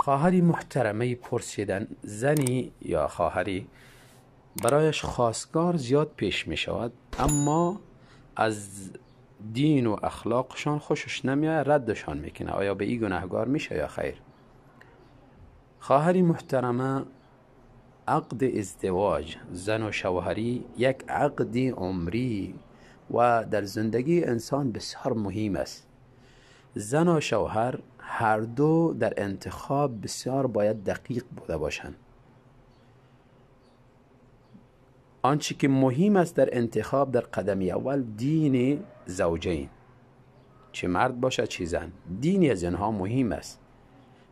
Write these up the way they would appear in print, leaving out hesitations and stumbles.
خواهری محترمه پرسیدن زنی یا خواهری برایش خواستگار زیاد پیش می شود، اما از دین و اخلاقشان خوشش نمیاد، ردشان میکنه. آیا به این گناهگار میشه یا خیر؟ خواهری محترمه، عقد ازدواج زن و شوهری یک عقد عمری و در زندگی انسان بسیار مهم است. زن و شوهر هر دو در انتخاب بسیار باید دقیق بوده باشند. آنچه که مهم است در انتخاب در قدم اول دین زوجین، چه مرد باشد چه زن، دینی از اینها مهم است.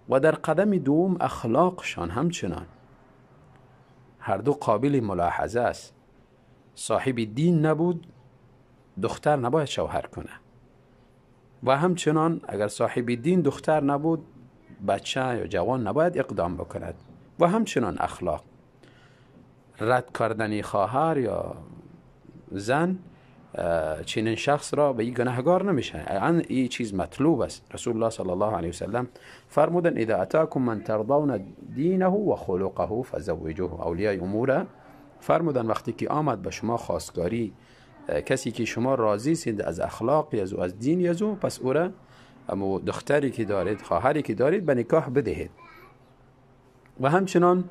و در قدم دوم اخلاقشان همچنان، هر دو قابل ملاحظه است. صاحب دین نبود دختر نباید شوهر کنه، و همچنان اگر صاحب دین دختر نبود بچه یا جوان نباید اقدام بکند. و همچنان اخلاق، رد کردن خواهر یا زن چنین شخص را به این گناهگار نمیشه. این چیز مطلوب است. رسول الله صلی الله علیه وسلم فرمودن اذا اتاکم من ترضون دینه و خلقه فزوجوه. اولیای امور فرمودن وقتی که آمد به شما خواستگاری کسی که شما راضی سید از اخلاق از او از دین از او، پس او را اما دختری که دارید خواهری که دارید به نکاح بدهید. و همچنان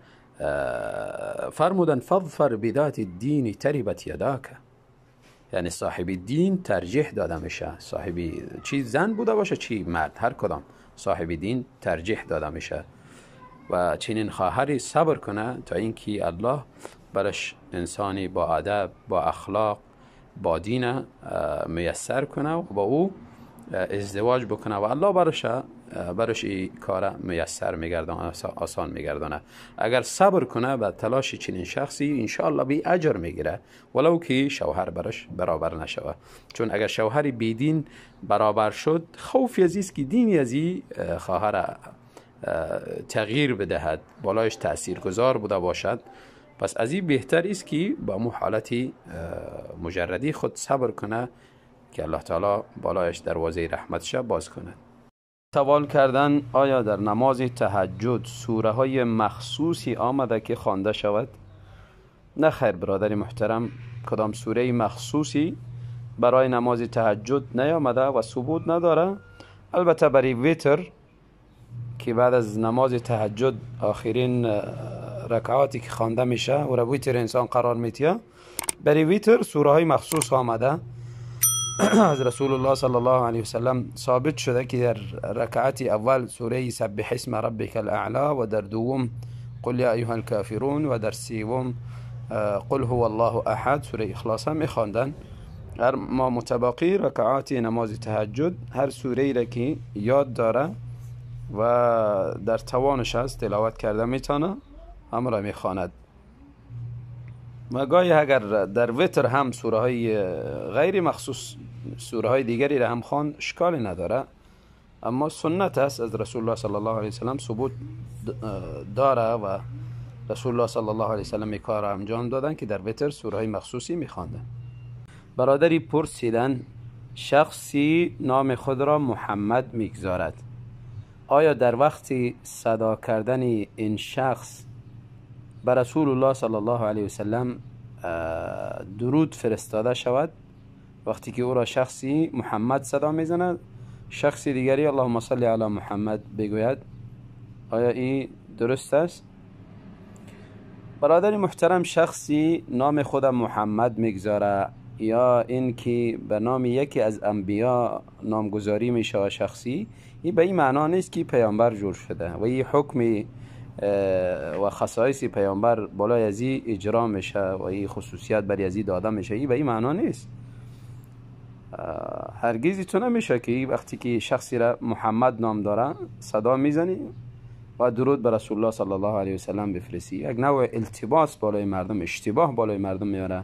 فرمودن فظفر بذات الدین تربت یداک، یعنی صاحب دین ترجیح داده میشه. صاحب چی زن بوده باشه چی مرد، هر کدام صاحب دین ترجیح داده میشه. و چنین خواهری صبر کنه تا اینکه الله برش انسانی با ادب، با اخلاق، با دین میسر کنه و با او ازدواج بکنه و الله برش این کار میسر میگردانه، آسان میگردانه. اگر صبر کنه و تلاش چنین شخصی انشاءالله بی اجر میگیره، ولو که شوهر برش برابر نشوه. چون اگر شوهر بی دین برابر شد، خوف از است که دین از این خواهر تغییر بدهد، بالایش تاثیرگذار بوده باشد. پس از این بهتر است که با مو حالت مجردی خود صبر کنه که الله تعالی بالایش دروازه رحمتش باز کند. سوال کردن آیا در نماز تهجد سوره های مخصوصی آمده که خوانده شود؟ نه خیر برادر محترم، کدام سوره مخصوصی برای نماز تهجد نیامده و ثبوت نداره. البته برای ویتر که بعد از نماز تهجد آخرین رکعاتی که خوانده میشه و را ویتر انسان قرار میتیه، برای ویتر سوره های مخصوص آمده. از رسول الله صلی الله علیه وسلم ثابت شده که در رکعت اول سوره سبح اسم ربک الاعلی، و در دوم قل یا ایها الکافرون، و در سوم قل هو الله احد، سوره اخلاص هم میخواندن. هر ما متباقی رکعات نماز تهجد هر سوره را که یاد داره و در توانش هست تلاوت کرده میتونه هم را میخواند. و گاهی اگر در وتر هم سوره های غیر مخصوص سوره های دیگری را هم خوان اشکالی نداره، اما سنت است از رسول الله صلی الله علیه وسلم ثبوت داره و رسول الله صلی الله علیه وسلم کار را انجام دادن که در وتر سوره های مخصوصی میخواندن. برادری پرسیدن شخصی نام خود را محمد میگذارد، آیا در وقت صدا کردن این شخص به رسول الله صلی الله علیه وسلم درود فرستاده شود؟ وقتی که او را شخصی محمد صدا میزند، شخصی دیگری اللهم صل علی محمد بگوید، آیا این درست است؟ برادر محترم، شخصی نام خود محمد میگذاره یا اینکه به نام یکی از انبیا نامگذاری میشه شخصی، این به این معنا نیست که پیامبر جور شده و این حکم و خصایص پیامبر بالای از این اجرا میشه و این خصوصیت برای از این داده میشه، این به این معنا نیست. هرگزی تو نمیشه که وقتی که شخصی را محمد نام داره صدا میزنی و درود بر رسول الله صلی الله علیه وسلم بفرستی. یک نوع التباس بالای مردم، اشتباه بالای مردم میاره.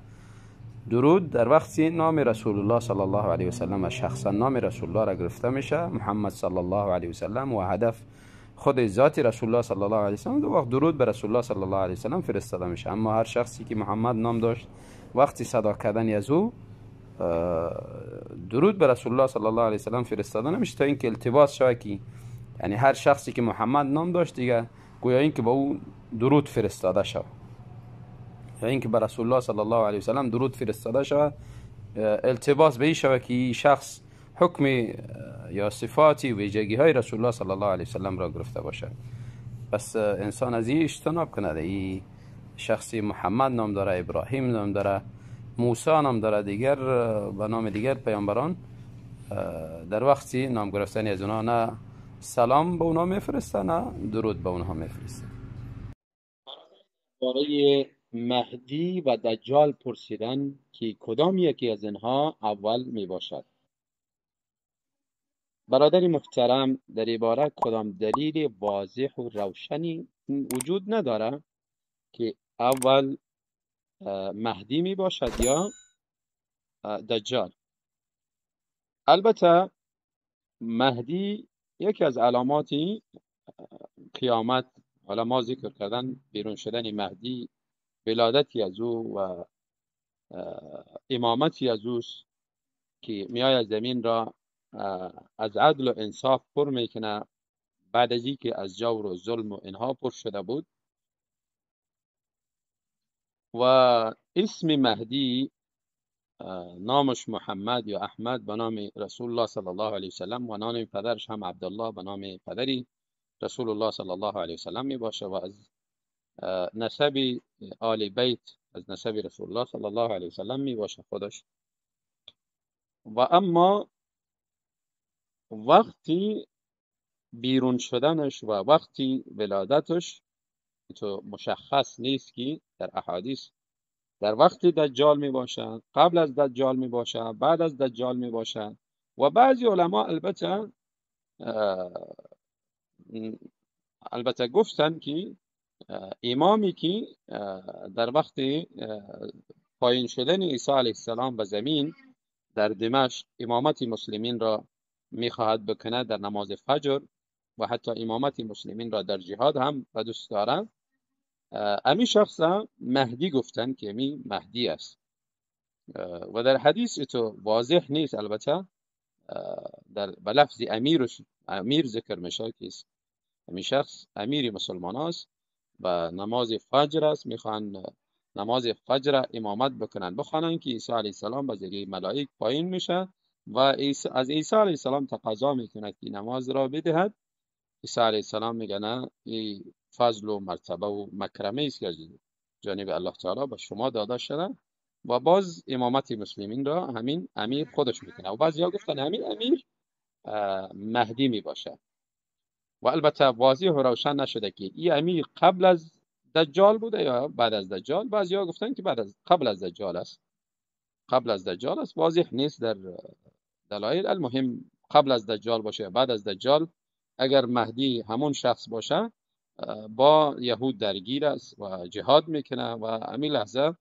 درود در وقتی نام رسول الله صلی الله علیه وسلم و شخصا نام رسول الله را گرفته میشه، محمد صلی الله علیه وسلم، و هدف خود ذات رسول الله صلی الله علیه وسلم، دو وقت درود بر رسول الله صلی الله علیه وسلم فرستاده میشه. اما هر شخصی که محمد نام داشت وقتی صدا کردن از او درود بر رسول الله صلی الله علیه وسلم فرستاده نمیشه تا اینکه التباس شود که یعنی هر شخصی که محمد نام داشت دیگه گویا این که با او درود فرستاده شود، یا اینکه به رسول الله صلی الله علیه و سلم درود فرستاده شود، التباس به این شود که این شخص حکم یا صفاتی و ویژگی های رسول الله صلی الله علیه و سلم را گرفته باشد. پس انسان از این اجتناب کند. این شخصی محمد نام داره، ابراهیم نام داره، موسی نام داره، دیگر به نام دیگر پیامبران در وقتی نام گرفتن از اونها نه سلام به اونها میفرسته نه درود به اونها میفرسته. برای مهدی و دجال پرسیدن که کدام یکی از اینها اول می باشد. برادر محترم، در عباره کدام دلیل واضح و روشنی وجود نداره که اول مهدی می باشد یا دجال. البته مهدی یکی از علامات قیامت، حالا ما ذکر کردن بیرون شدن مهدی، ولادتی از او و امامتی از اوست که میآید زمین را از عدل و انصاف پر میکنه بعد از اینکه از جور و ظلم و اینها پر شده بود. و اسم مهدی نامش محمد یا احمد به نام رسول الله صلی الله علیه وسلم و نام پدرش هم عبدالله به نام پدری رسول الله صلی الله علیه وسلم می باشه و از نسب آل بیت، از نسب رسول الله صلی الله علیه وسلم می باشه خودش. و اما وقتی بیرون شدنش و وقتی ولادتش تو مشخص نیست که در احادیث در وقت دجال می باشه، قبل از دجال می باشه، بعد از دجال می باشه. و بعضی علما البته گفتن که امامی که در وقت پایین شدن عیسی علیه السلام به زمین در دمشق امامت مسلمین را میخواهد بکنه در نماز فجر و حتی امامت مسلمین را در جهاد هم به دوست دارد، امی شخص مهدی گفتن که امی مهدی است. و در حدیث تو واضح نیست، البته در به لفظ امیر ذکر میشه که امی شخص امیر مسلمان است و نماز فجر است، میخوان نماز فجر امامت بکنن، بخوانن که عیسی علیه السلام به ذریعه ملائک پایین میشه و از عیسی علیه السلام تقاضا میکند که نماز را بدهد. عیسی علیه السلام میگه نه، این فضل و مرتبه و مکرمه است که از جانب الله تعالی به شما داده شده و باز امامت مسلمین را همین امیر خودش میکنه. و بعضیا گفتن همین امیر مهدی میباشه. و البته واضح و روشن نشده که این امیر قبل از دجال بوده یا بعد از دجال. بعضیا گفتن که قبل از دجال است، قبل از دجال است، واضح نیست در دلایل. المهم قبل از دجال باشه یا بعد از دجال، اگر مهدی همون شخص باشه با یهود درگیر است و جهاد میکنه و همین لحظه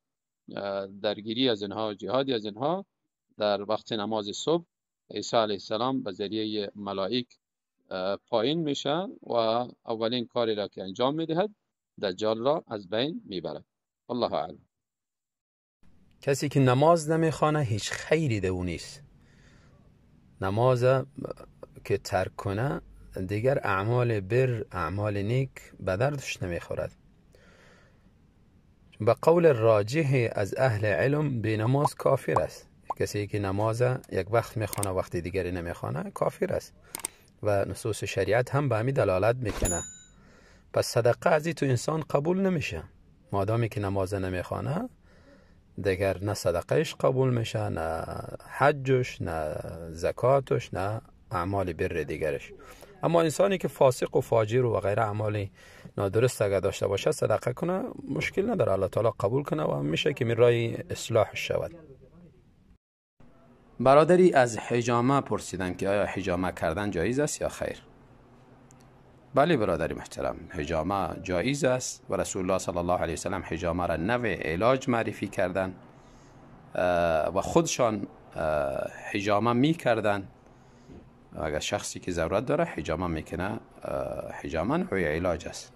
درگیری از اینها، جهادی از اینها در وقت نماز صبح عیسی علیه السلام به ذریعه ملائک پایین میشه و اولین کاری را که انجام میدهد دجال را از بین میبرد. الله اعلم. کسی که نماز نمیخوانه هیچ خیری ده او نیست. نماز که ترک کنه دیگر اعمال بر، اعمال نیک به دردش نمیخورد. به قول راجح از اهل علم بی نماز کافر است. کسی که نماز یک وقت میخوانه وقتی دیگری نمیخوانه کافر است و نصوص شریعت هم به همین دلالت میکنه. پس صدقه از تو انسان قبول نمیشه. مادامی که نماز نمیخوانه دیگر نه صدقهش قبول میشه، نه حجش، نه زکاتش، نه اعمال بر دیگرش. اما انسانی که فاسق و فاجر و غیره اعمال نادرست اگر داشته باشه صدقه کنه مشکل نداره، الله تعالی قبول کنه و میشه که من رای اصلاح شود. برادری از حجامه پرسیدن که آیا حجامه کردن جایز است یا خیر؟ بله برادری محترم، حجامه جایز است و رسول الله صلی الله علیه وسلم حجامه را نوع علاج معرفی کردن و خودشان حجامه می کردن. اگر شخصی که ضرورت داره حجامه میکنه، حجامه نوع علاج است.